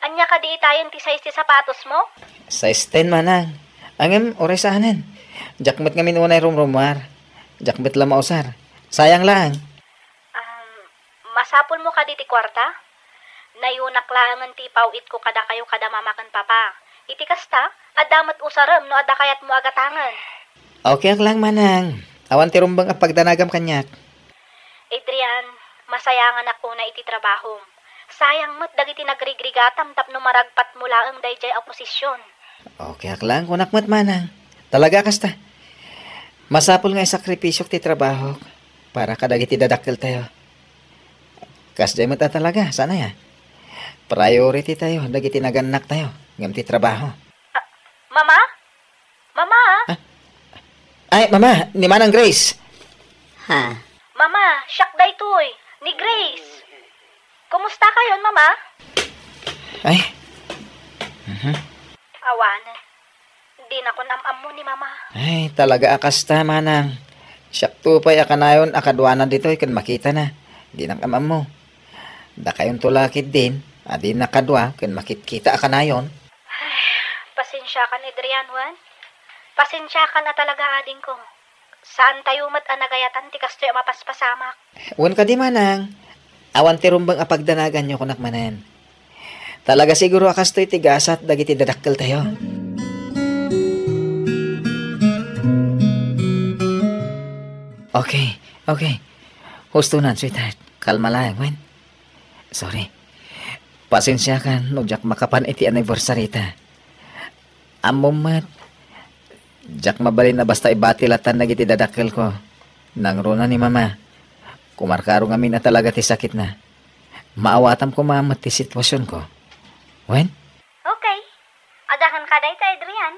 Ania kadi itayon ti size ti sapatosmo? Size ten, manang. Ngem uray saanen. Diak met ngamin unay rumrumuar. Diak met la mausar. Sayang lang. Um, masapulmo kadi ti kuarta? Nayunak laengen ti ipaw-itko kadakayo kada mama ken papa. Iti kasta, adda met usarem no adda kayatmo a gatangen. Okay ak lang, manang. Awan ti rumbeng a pagdanagam kaniak. Adrian, masayanganak unay iti trabahom. Sayang met dagiti nagrigrigatam tapno maragpatmo laeng daydiay a posisyon. Okay ak lang, kunak met, manang. Talaga a kasta. Masapul nga isakripisiok ti trabahok para kadagiti dadakkeltayo. Kasdiay met a talaga, saan aya? Priority tayo dagiti nagannaktayo ngem ti trabaho. Ah, Mama? Mama? Ah? Ay, Mama, ni Manang Grace. Ha? Mama, siak daytoy, ni Grace. Kumusta kayon, Mama? Ay. Mhm. Awan. Dinakon am-ammo ni Mama. Ay, talaga a kasta, manang. Siakto pay a kanayon a kaduana ditoy ken makitana. Dinak am-ammo. Dakayonto la ketdin a dinak kadua ken makitkita a kanayon. Ay, pasensiakan, Adrian, wen. Pasensiakan a talaga, adingko. Saantayo met a nagayatan ti kastoy a mapaspasamak. Wen kadi, manang, awan ti rumbeng a pagdanaganyo, kunak manen. Talaga siguro a kastoy ti gasat dagiti dadakkeltayo. Okay, okay. Hustonan, sweetheart. Kalma laeng, wen. Sorry. Pasensiakan no diak makapan iti anniversary ta. Ammom met, diak mabalin a basta ibati latan dagiti dadakkelko. Nangruna ni Mama. Kumarkaro ngamin a talaga ti sakitna. Maawatam koma met ti sitwasionko. Wen? Okay. Adakan ka dayta, Adrian.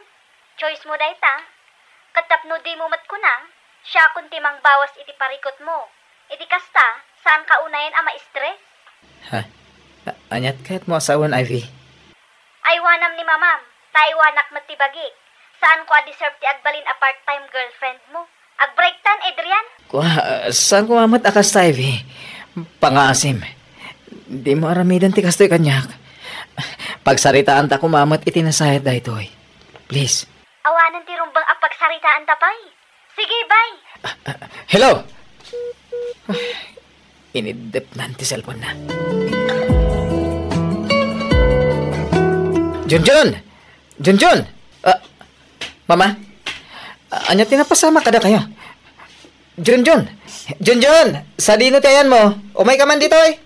Choice mo dayta. Ket tapno dimo met kunam, siakon ti mangbawas iti parikutmo. Iti kasta, saan ka unayen a ma-stress. Ha? A-, aniat kayatmo a sawen, Ivy? Aywanam ni Mamam, ta aywanak met ti bagik. Saanko a deserve ti agbalin a part-time girlfriend mo. Agbreaktan, Adrian? Kua, saan ko met a kasta, Ivy? Pangaasim. Dimo aramiden ti kastoy kaniak. Pagsaritaanta koma met iti nasayat daytoy. Please. Awanen ti rumbeng a pagsaritaanta pay. Sige, bye. Hello? Iniddepnan ti cellphone na. Junjun! Junjun! Ah, Mama? Ah, ania ti napasamak kadakayo? Junjun! Junjun! Sadino ti ayanmo? Umay ka man ditoy!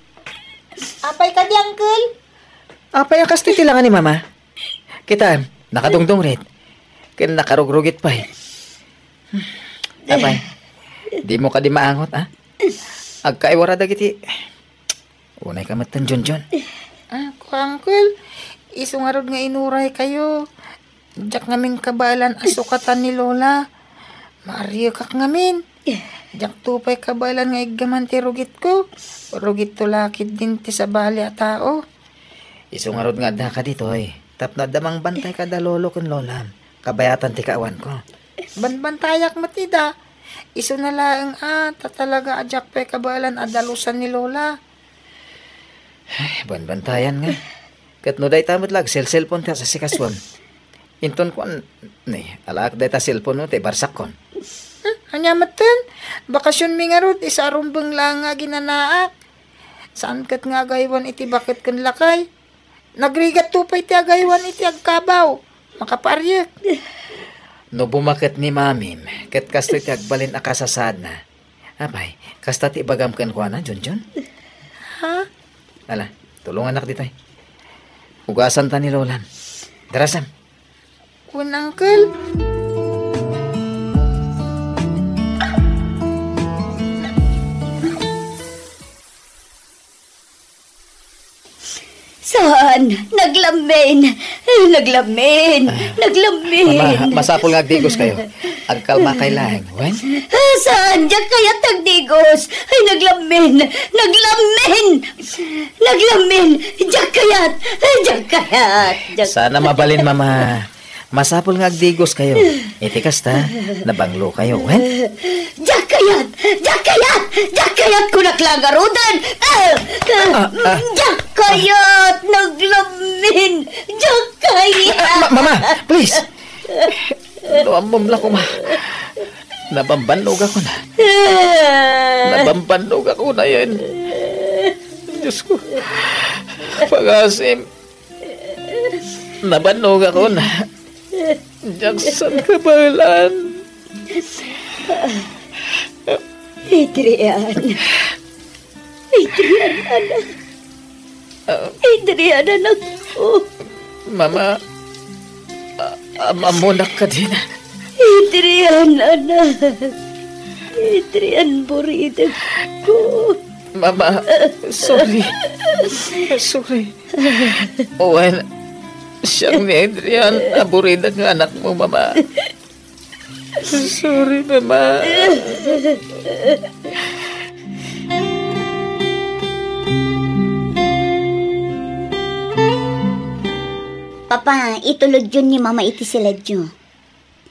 Apay kadi, Uncle? Apay a kastoy ti langa ni Mama? Kitam, nakadungdungrit. Ken nakarugrugit pay. Apay, dimo kadi maangot, a? Agkaiwara dagiti. Unay ka metten, Junjun. Ah, kua, Uncle, isu ngarud nga inuraykayo. Diak ngamin kabaelan a sukatan ni Lola. Maariekak ngamin. Diakto pay kabaelan nga iggaman ti rugitko. Rugitto la ketdin ti sabali a tao. Isu ngarud nga addaka ditoy, tapno adda mangbantay kada lolo ken lolam. Kabayatan ti kaawanko. Banbantayak met ida. Isuna laeng a, ta talaga a diak pay kabaelan a dalusan ni Lola. Ay, banbantayan nga. Ket no dayta met la agselselpon ti asasikason. Inton kuan, ni, alaak dayta selpon no, ti barsakkon. Hmm, ania metten? Bakasionmi ngarud, isu a rumbeng laeng nga aginanaak. Saan ket nga agaywan iti baket ken lakay? Nagrigatto pay ti agaywan iti agkabaw. Makapaariek. No bumaket ni Mamim, ket kastoy ti agbalin a kasasaadna. Apay, kasta ti ibagam kenkuana, Junjun? Ha? Ala, tulongannak ditoy. Ugasanta ni Lolam. Darasam. Kun, Uncle. Saan? Naglammin! Naglammin! Ah, Naglammin! Mama, masapul nga agdigos kayo. Agkalma kay laeng, wen? Ah, saan? Diak kayat agdigos! Ay, naglammin! Naglammin! Naglammin! Diak kayat! Diak kayat! Diak Sana mabalin, Mama. Masapul nga agdigos kayo. Iti kasta, nabanglo kayo, wen? Diak kayat! Diak kayat! Diak kayat! Kunak la ngaruden! Ah! Ah, ah. Diak kayat! Naglammin! Diak kayat! Ah, ma-, Mama, please! No ammom la koma. Nabambannog ako na. Nabambannog ako na yan. Diyos ko. Pagasim. Nabannog ako na. Jackson, kabalan. Adrian. Adrian, anak. Ah. Adrian, anak ko. Mama, a-, am-, ammonak kadin. Adrian, anak. Adrian, buridek ko. Mama, sorry. Sorry. Wen, siak ni Adrian a buridek nga anakmo, Mama. Sorry, Mama. Papa, itulodyon ni Mama iti siledyo.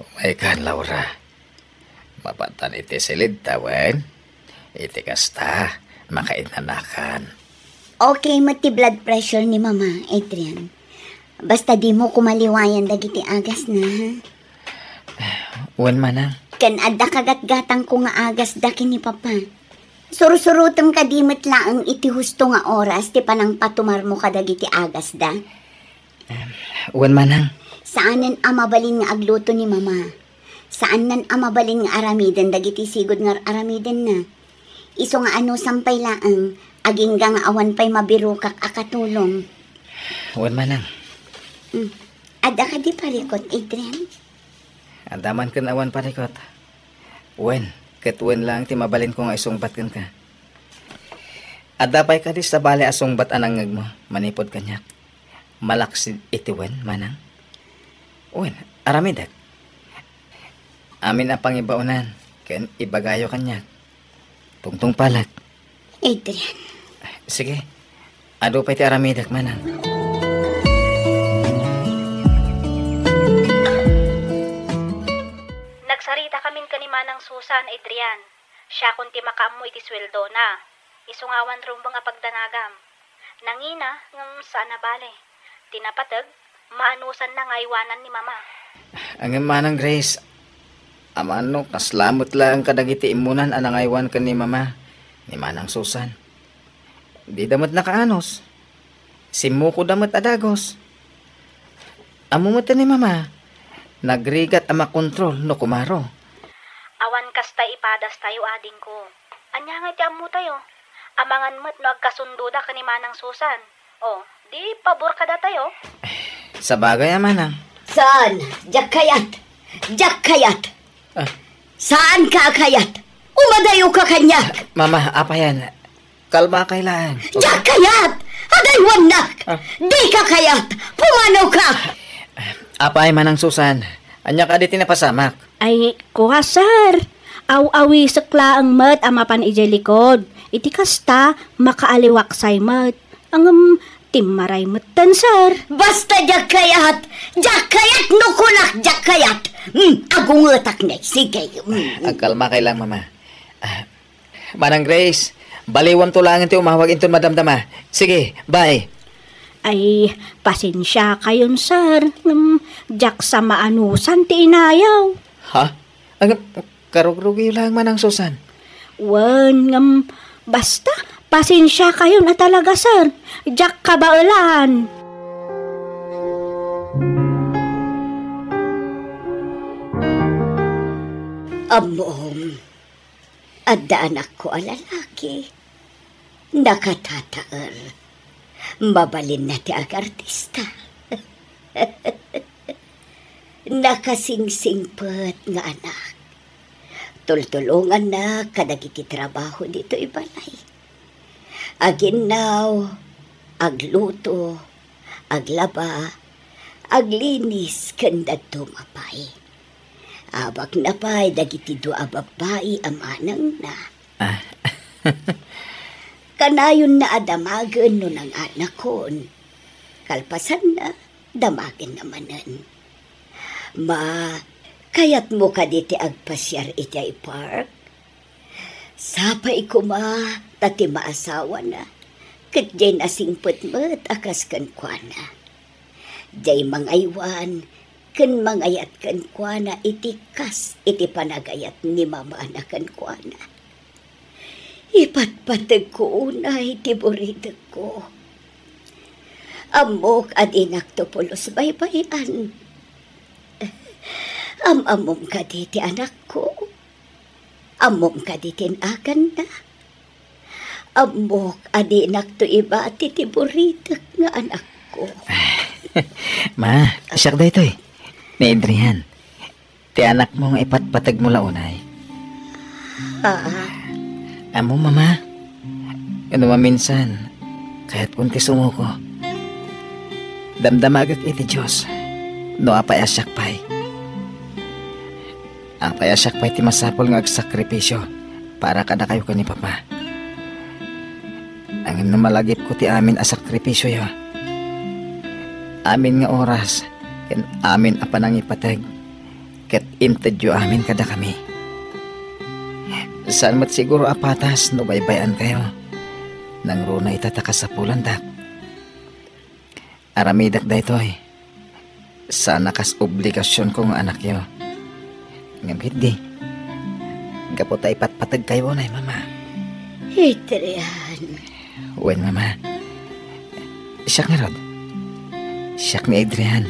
Umaykan, Laura. Mapatan iti siled ta, wen? Iti kasta, makainanakan. Okay met ti blood pressure ni Mama, Adrian. Basta dimo koma liwayan dagiti agasna, ha? Wen, Manang. Ken adda kagatgatangko nga agasda ken ni Papa. Sursurotem kadi met laeng iti husto nga oras ti panangpatumarmo kadagiti agasda. Wen, Manang. Saanen a mabalin nga agluto ni Mama. Saannan a mabalin nga aramiden dagiti sigud nga ar-aramidenna. Isu nga anusam pay laeng, agingga nga awan pay mabirokak a katulong. Wen, Manang. Hmm. Adda kadi parikut, Adrian? Adda man ken awan parikut. Wen, ket wen laeng ti mabalinko nga isungbat kenka. Adda pay kadi sabali a sungbat a nangngegmo manipud kaniak? Malaksid iti wen, Manang? Wen, aramidek. Amin a pangibaonan ken ibagayo kaniak. Tungtungpalek. Adrian. Sige. Adu pay ti aramidek, Manang. Nagsarita kamin ken ni Manang Susan, Adrian. Siakon ti makaammo iti sueldona. Isu nga awan rumbeng a pagdanagam. Nangina, ngem saan a bale. Ti napateg, maanusanna nga aywanan ni Mama. Ngem, Manang Grace, amangan no kasla met laeng kadagiti immunan a nangaywan ken ni Mama, ni Manang Susan. Dida met nakaanus. Simmukoda met a dagus. Ammo met ni Mama, nagrigat a makontrol no kumaro. Awan kasta ipadastayo, adingko. Ania ngay ti ammotayo? Amangan met no agkasundoda ken ni Manang Susan. O, di pabor kadatayo? Sabagay a, Manang. Saan? Diak kayat! Diak kayat! Ah. Saanka a kayat? Umadayoka kaniak! Mama, apay yan? Kalma kay laeng. Diak kayat! Adaywannak! Ah. Dika kayat! Pumanoka! Apay, Manang Susan, ania kadi ti napasamak? Ay, kua, sir. Aw-awisek laeng met a mapan idiay likod. Iti kasta, makaaliwaksay met. Ngem, timmaray metten, sir. Basta diak kayat! Diak kayat no kunak diak kayat! Hmm, agungetak ngay. Sige. Hmm. Agkalma kay lang, Mama. Ah, Manang Grace, baliwanto laeng ti umawag inton madamdama. Sige, bye. Ay, pasensiakayon, sir. Ngem, diak sa maanusan ti inayaw. Ha? Ang karugrugiyo laeng, Manang Susan. Wen, ngem, basta, pasensiakayon a talaga, sir. Diak kabaelan. Ammom, adda anakko a lalaki. Nakatataer. Mabalinna ti agartista. Nakasingsingpet nga anak. Tultulongannak kadagiti trabaho ditoy balay. Aginnaw, agluto, aglaba, aglinis ken dadduma pay. Abakna pay dagiti dua a babbai a manangna. Ah. Kanayonna a damagen no nanganakon. Kalpasanna, damagenna manen. Ma, kayatmo kadi ti agpasiar iti park? Sapay koma ta ti maasawana ket diay nasingpet met a kas kenkuana. Diay mangaywan ken mangayat kenkuana iti kas iti panagayat ni mamana kenkuana. Ipatpategko unay ti buridekko. Ammok a dinakto pulos baybay-an. Am-ammom kadi ti anakko? Ammom kadi ti naganna? Ammok a dinakto ibati ti buridek nga anakko. Ma, siak daytoy. Ni Adrian. Ti anakmo nga ipatpategmo la unay. Ah. Ammo, Mama, no maminsan, kayatkon ti sumuko. Damdamagek iti Dios no apay a siak pay. Apay a siak pay ti masapul nga agsakripisio para kadakayo ken ni Papa. Ngem no malagipko ti amin a sakripisioyo, amin nga oras ken amin a panangipateg, ket intedyo amin kadakami. Saan met siguro a patas no baybay-ankayo. Nangruna ita ta kasapulandak. Aramidek daytoy. Saan a kas obligasionko nga anakyo. Ngem ketdi, gapu ta ipatpategkayo unay, Mama. Adrian. Wen, Mama. Siak ngarud. Siak ni Adrian.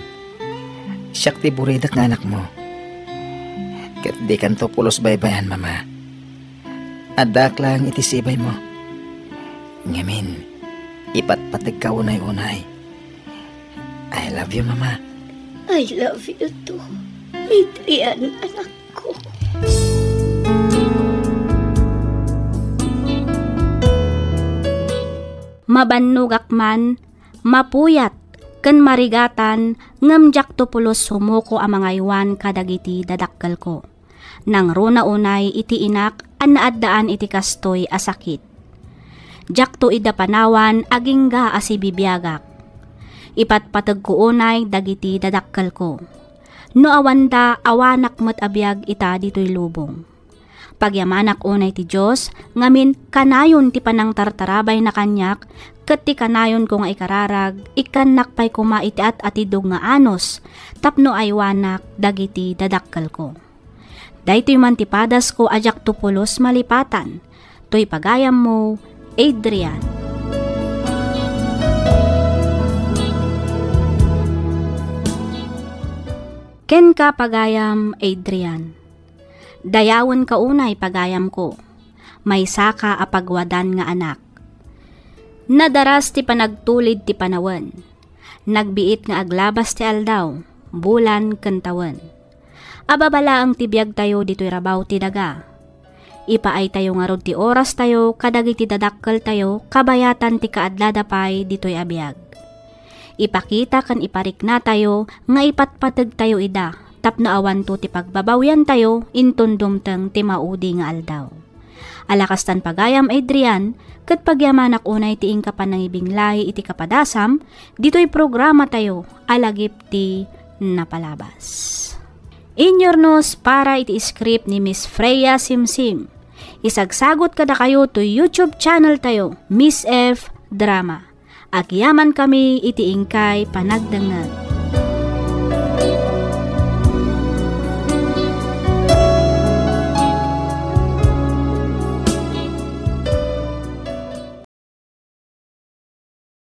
Siak ti buridek nga anakmo. Ket dikanto pulos baybay-an, Mama. Addaak laeng iti sibaymo. Ngamin, ipatpategka unay-unay. I love you, Mama. I love you too, Adrian, anakko. Mabannogak man, mapuyat, ken marigatan, ngem diakto pulos sumuko a mangaywan kadagiti dadakkelko. Nangruna unay iti inak a naaddaan iti kastoy a sakit. Diakto ida panawan agingga a sibibiagak. Ipatpategko unay dagiti dadakkelko. No awanda, awanak met a biag ita ditoy lubong. Pagyamanak unay ti Dios, ngamin kanayon ti panangtartarabayna kaniak, ket ti kanayonko nga ikararag, ikkannak pay koma iti at-atidog nga anus, tapno aywanak dagiti dadakkelko. Daytoy man ti padasko a diakto pulos malipatan, toy pagayammo, Adrian. Kenka, pagayam Adrian. Dayawenka unay, pagayamko. Maysaka a pagwadan nga anak. Nadaras ti panagtulid ti panawen. Nagbiit nga aglabas ti aldaw, bulan, ken tawen. Ababa laeng ti biagtayo ditoy rabaw ti daga. Ipaaytayo ngarud ti orastayo kadagiti dadakkeltayo kabayatan ti kaadlada pay ditoy a biag. Ipakita ken ipariknatayo nga ipatpategtayo ida tapno awanto ti pagbabawiantayo inton dumteng ti maudi nga aldaw. Ala kastan, pagayam Adrian, ket pagyamanak unay ti inka panangibinglay iti kapadasam ditoy programatayo a Lagip ti Napalabas. Inyurnos para iti script ni Miss Freya Simsim. Isagsagot kadakayo toy YouTube channel tayo, Miss F Drama. Agyamankami iti inkay panagdengngeg.